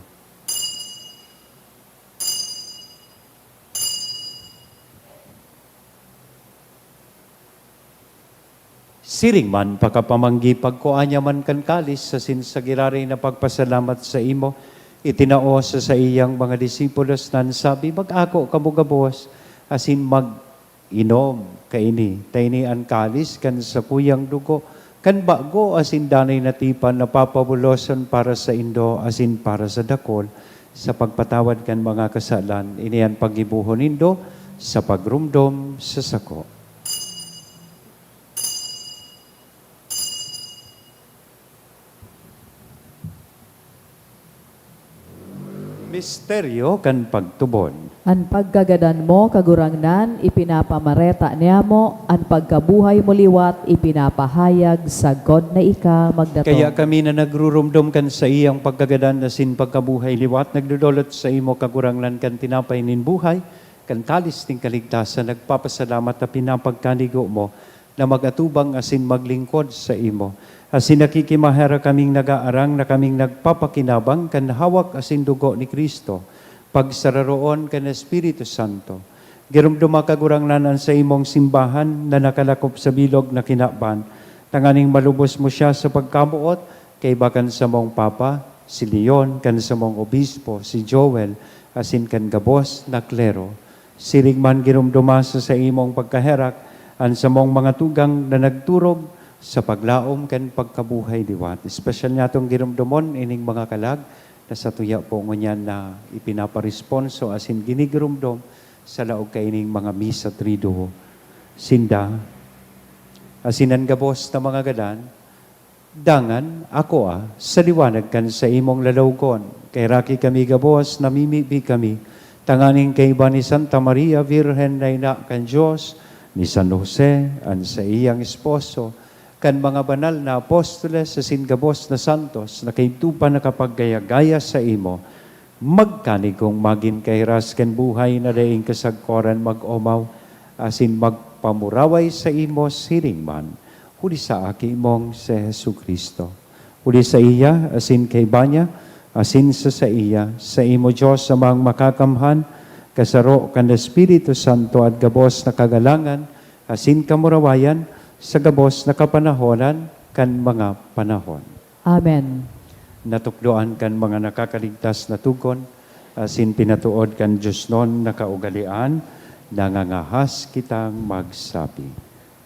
Siring man, pakapamanggi, pagkua niya man kan kalis, asin sa giraray na pagpasalamat saimo, itinao sa saiyang mga disipulos, nan sabi, "Mag-ako kamo gabos, asin mag-inom kaini, ta ini an kalis kan sakuyang dugo kan bago asin danay na tipan, na papabulosan para saindo asin para sa dakul, sa pagpatawad kan mga kasalan. Ini an paggibohon nindo sa pagromdom sa sako." Misteryo kan pagtubod. An pagkagadan mo, Kagurangnan, ipinapamareta niamo, an pagkabuhay mo liwat ipinapahayag, sagkod na ika magdatong. Kaya kami na nagruromdom kan saiyang pagkagadan asin pagkabuhay liwat, nagdodolot saimo, Kagurangnan, kan tinapay nin buhay, kan kalis nin kaligtasan, nagpapasalamat ta pinapagkanigo mo na mag-atubang asin maglingkod saimo. Asin nakikimaherak kaming nagaarang na kaming nagpapakinabang kan hawak asin dugo ni Cristo, pagsararoon kan Espiritu Santo. Giromdoma, Kagurangnan, an saimong simbahan na nakalakop sa bilog na kinaban, tanganing malubos mo siya sa pagkamoot, kaiba kan samong Papa, si Leon, kan samong Obispo, si Joel, asin kan gabos na klero. Siring man, giromdoma sa saimong pagkaherak an samong mga tugang na nagturog sa paglaom kan pagkabuhay liwat. Espesyal nyatong giromdomon ining mga kalag na satuya po ngunyan na ipinaparesponso asin ginigiromdom sa laog kaining mga misa triduo. Sinda, asin an gabos na mga gadan, dangan akoa sa liwanag kan saimong lalawgon. Kaheraki kami gabos, namimibi kami, tanganing kaiba ni Santa Maria Virgen na ina kan Dios, ni San Jose, an saiyang esposo, kan mga banal na apostoles asin gabos na santos na kaidto pa nakapaggaya-gaya saimo, magkanigong magin kahiras kan buhay na daing kasagkoran, mag-omaw asin magpamuraway saimo siring man, huli sa Aki mong si Jesu-Cristo. Huli saiya, asin kaiba niya, asin sa saiya, saimo, Dios Amang Makakamhan, kasaro kan Espiritu Santo at gabos na kagalangan asin kamurawayan sa gabos na kapanahonan kan mga panahon. Amen. Natukdoan kan mga nakakaligtas na tugon asin pinatuod kan diosnon na kaugalean, nangangahas kitang magsabi.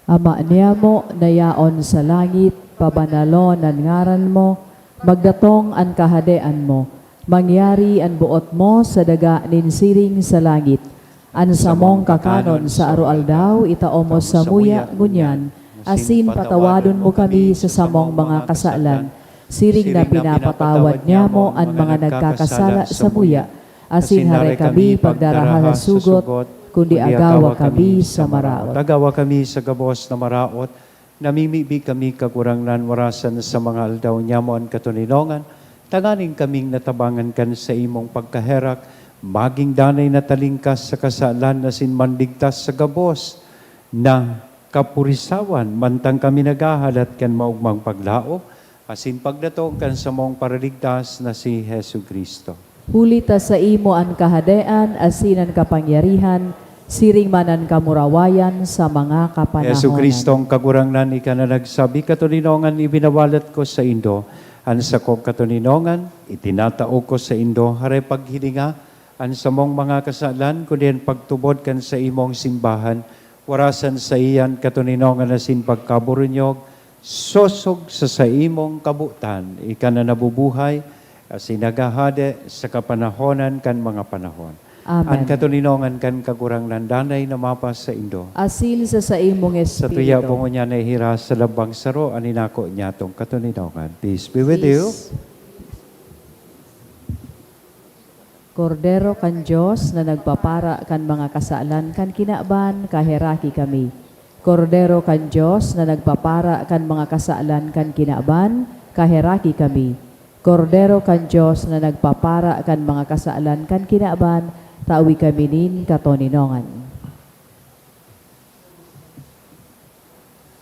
Ama niamo na yaon sa langit, pabanalon an ngaran mo, magdatong an kahadean mo, mangyari an boot mo sa daga nin siring sa langit. An samong kakanon sa aroaldaw, itao mo samuya ngunyan, asin patawadon mo kami sa samong mga kasalan, siring na pinapatawad niamo an mga nagkakasala samuya, asin hare kami pagdaraha sa sugot, kundi agawa kami sa maraot. Agawa kami sa gabos na maraot, namimibi kami, Kagurangnan, warasan sa mga aldaw niamo an katoninongan, tanganing kaming natabangan kan saimong pagkaherak, magin danay na talingkas sa kasalan asin manligtas sa gabos na kapurisawan, mantang kami naghahalat kan maogmang paglaom asin pagdatong kan samong Paraligtas na si Jesu-Cristo. Huli ta saimo an kahadean asin an kapangyarihan, siring man an kamurawayan sa mga kapanahonan. Jesu-Cristong Kagurangnan, ika na nagsabi, "Katoninongan ibinawalat ko saindo, an sakong katoninongan itinatao ko saindo." Hare paghilinga an samong mga kasalan, kundi an pagtubod kan saimong simbahan, warasan saiyan katoninongan asin pagkaburunyog, sosog sa saimong kabotan, ika na nabubuhay asin naghahade sa kapanahonan kan mga panahon. Amen. An katoninongan kan Kagurangnan danay na mapasaindo. Asin sa saimong Sa tuya espiritu. po ngunyan na ihiras sa lambang saro an inako niyatong katoninongan. Peace be with you. Peace. Kordero kan Dios na nagpapara kan mga kasalan kan kinaban, kaheraki kami. Kordero kan Dios na nagpapara kan mga kasalan kan kinaban, kaheraki kami. Kordero kan Dios na nagpapara kan mga kasalan kan kinaban, tawi kami nin katoninongan.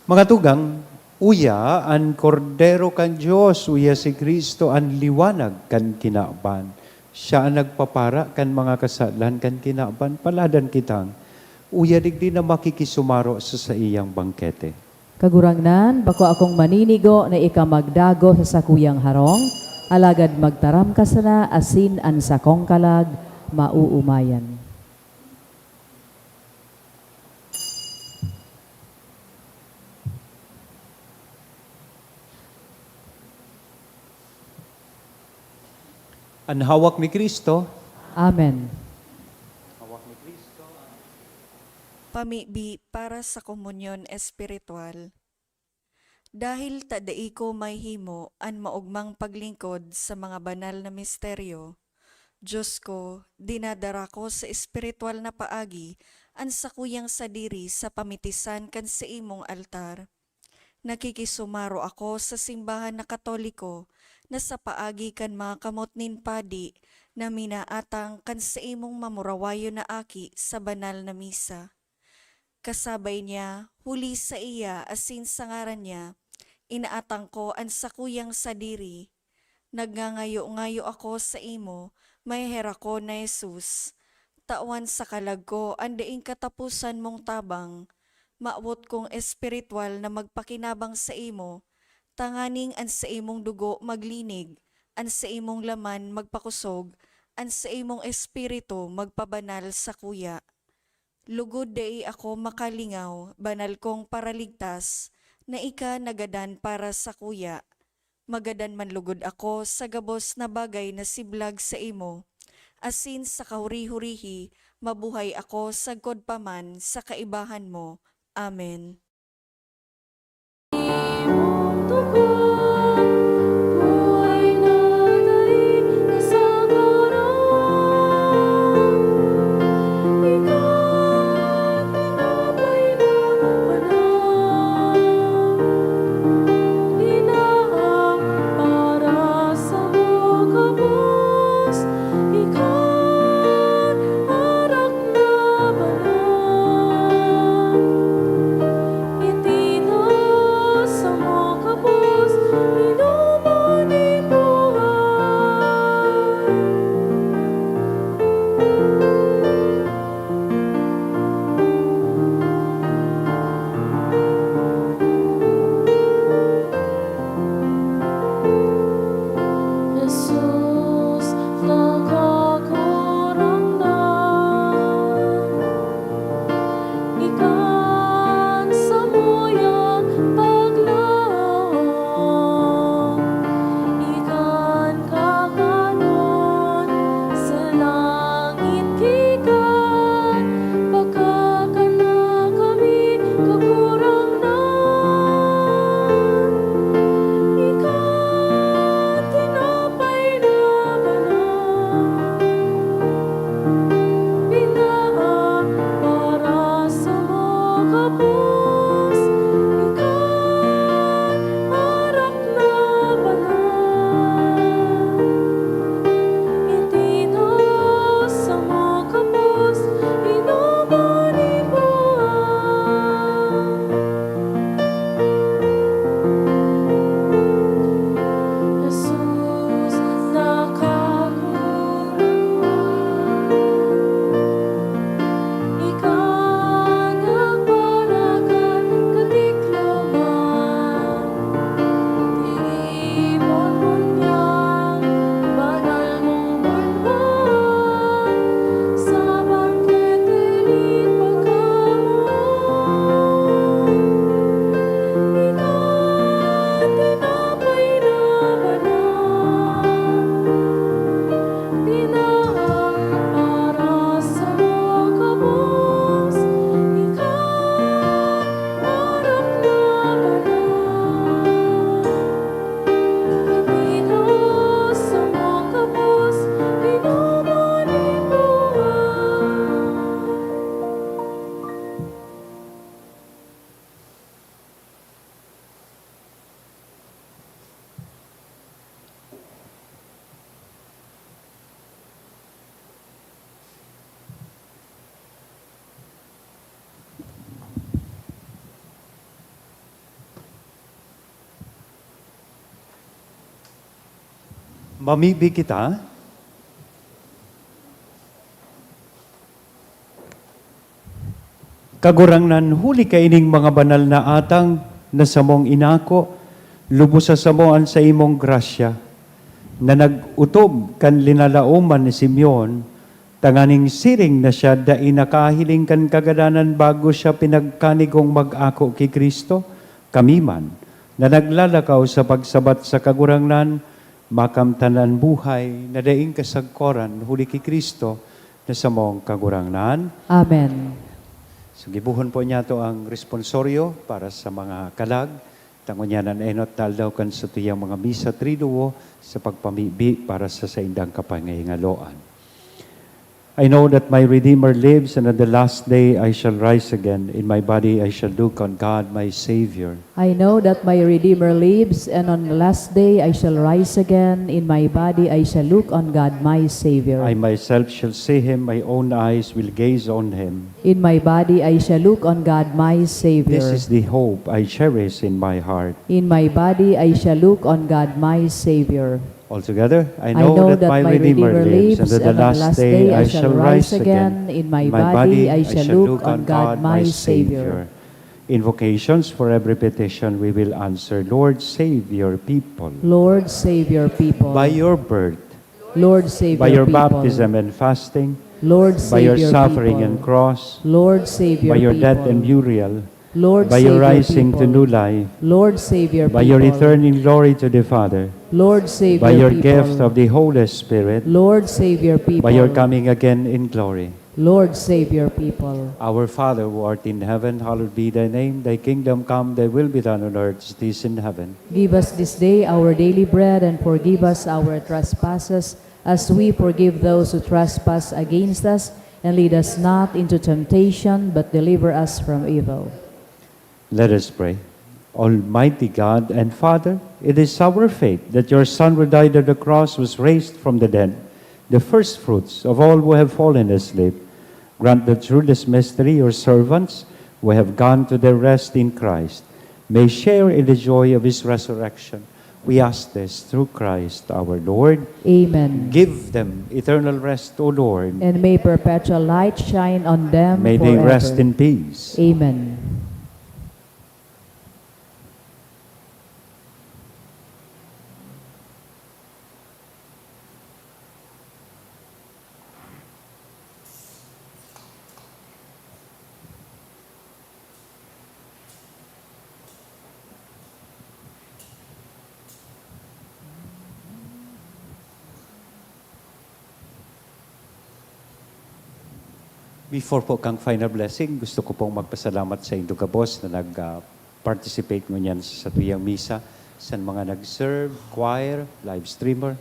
Mga tugang, uya an Kordero kan Dios, uya si Cristo an liwanag kan kinaban. Siya an nagpapara kan mga kasalan kan kinaban. Paladan kitang uya digdi na makikisumaro sa saiyang bangkete. Kagurangnan, bako akong maninigo na ika magdago sa sakuyang harong, alagad magtaram ka sana asin an sakong kalag maoomayan. An hawak ni Cristo. Amen. Hawak ni Cristo. Pamibi para sa komunyon espiritual. Dahil ta dai ko mahimo an maogmang paglingkod sa mga banal na misteryo, Dios ko, dinadara ko sa espiritual na paagi an sakuyang sadiri sa pamitisan kan saimong altar. Nakikisumaro ako sa simbahan na Katoliko na sa paagi kan mga kamot nin padi na minaatang kan saimong mamurawayon na aki sa banal na misa. Kasabay niya, huli saiya asin sa ngaran niya, inaatang ko an sakuyang sadiri. Nagngangayo-ngayo ako saimo, maheherakon na Jesus. Tawan sa kalag ko an daing kataposan mong tabang. Mawot kong espiritual na magpakinabang saimo, tanganing an saimong dugo maglinig, an saimong laman magpakosog, an saimong espiritu magpabanal sakuya. Lugod dai ako makalingaw, banal kong Paraligtas, na ika nagadan para sakuya. Magadan man lugod ako sa gabos na bagay na siblag saimo, asin sa kahuri-hurihi mabuhay ako sagkod pa man sa kaibahan mo. Amen. Mamibi kita. Kagurangnan, huli kaining mga banal na atang na samong inako, lubos sa samo an saimong grasya, na nag-otob kan linalaoman ni Simeon, tanganing siring na siya dai nakahiling kan kagadanan bago siya pinagkanigong mag-ako ki Cristo, kami man, na naglalakaw sa pagsabat sa Kagurangnan, makamtan an buhay na daing kasagkoran huli ki Cristo na samong Kagurangnan. Amen. So, gibohon po niyato ang responsorio para sa mga kalag. Tangon niya na enot na aldaw kan satuyang mga misa triduo sa pagpamibi para sa saindang kapangahingaloan. I know that my Redeemer lives, and on the last day I shall rise again. In my body I shall look on God, my Savior. I know that my Redeemer lives, and on the last day I shall rise again. In my body I shall look on God, my Savior. I myself shall see him, my own eyes will gaze on him. In my body I shall look on God, my Savior. This is the hope I cherish in my heart. In my body I shall look on God, my Savior. Altogether, I know that my Redeemer lives, and that the last day I shall rise again. In my body I shall look on God, my Savior. Invocations for every petition we will answer. Lord, save your people. Lord, save your people. By your birth, Lord, save by your your people. Baptism and fasting, Lord, by your save your suffering people. And cross, Lord, save your by your death people. And burial, Lord, by your save your rising to people. New life, Lord, save your by your people. Returning glory to the Father, Lord, save by your your people. Gift of the Holy Spirit, Lord, save your people. By your coming again in glory. Lord, save your people. Our Father who art in heaven, hallowed be thy name. Thy kingdom come, thy will be done on earth as it is in heaven. Give us this day our daily bread, and forgive us our trespasses, as we forgive those who trespass against us. And lead us not into temptation, but deliver us from evil. Let us pray. Almighty God and Father, it is our faith that your Son who died on the cross was raised from the dead, the first fruits of all who have fallen asleep. Grant that through this mystery your servants who have gone to their rest in Christ may share in the joy of his resurrection. We ask this through Christ our Lord. Amen. Give them eternal rest, O Lord. And may perpetual light shine on them forever. May they rest in peace. Amen. Before po kang final blessing, gusto ko pong magpasalamat sa indo gabos na nag, ah, participate ngunyan sa satuyang misa, sa mga nag-serve, choir, live streamer,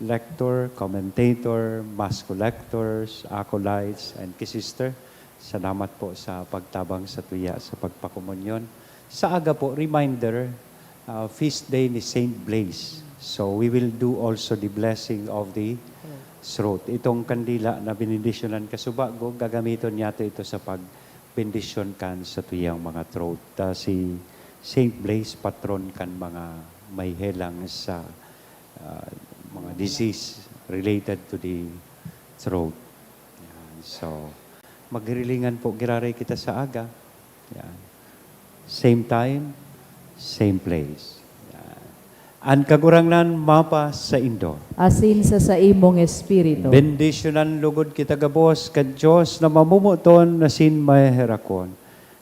lector, commentator, mass collectors, acolytes, and kisister. Salamat po sa pagtabang satuya sa pagpakomunyon. Sa aga po, reminder, ah, feast day ni Saint Blaise. So, we will do also the blessing of the throat. Itong kandila na benendisyonan kasubago, gagamiton niyato ito sa pagbendisyon kan satuyang mga throat. Ta si Saint Blaise, patron kan mga may helang sa, ah, mga disease related to the throat. Yan. So, maghihilingan po, giraray kita sa aga. Yan. Same time, same place. Yan. An Kagurangnan mapa saindo. Asin sa saimong espiritu. Bendisyonan lugod kita gabos kan Dios na mamomoton asin maheherakon.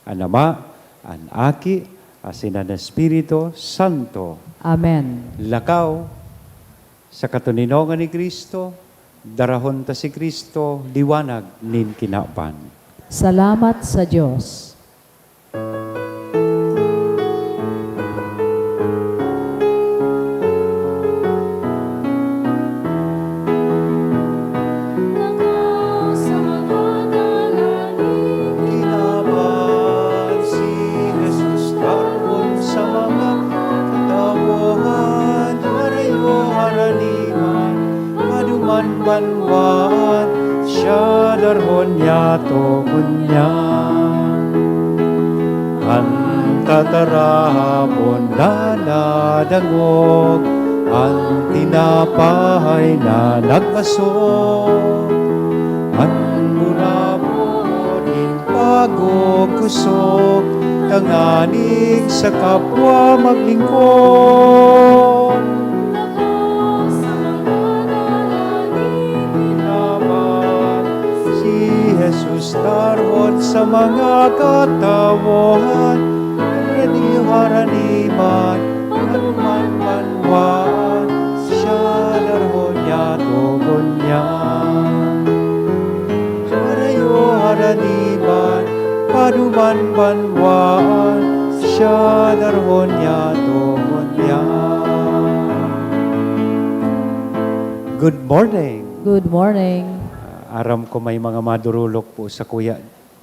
An Ama, an Aki, asin an Espiritu Santo. Amen. Lakaw, sa katoninongan ni Cristo, darahon ta si Cristo, liwanag nin kinaban. Salamat sa Dios. Kinaban si Jesus darhon sa mga katawohan, harayo haraniwan, paduman banwaan, siya darhon niyato ngunyan. An tatarahapon na nadangog, An tinapay na nagbaso, an burabod nin pagkukusog, tanganing sa kapwa maglingkod. Naman si Jesus tarhot sa mga katawohan, harani haraniman, maduman banwaan, siya darhon niya togon niya. Harayo haraniman, paduman banwaan, siya darhon niya togon niya. Good morning. Good morning. Aram ko may mga madurulok po sa kuya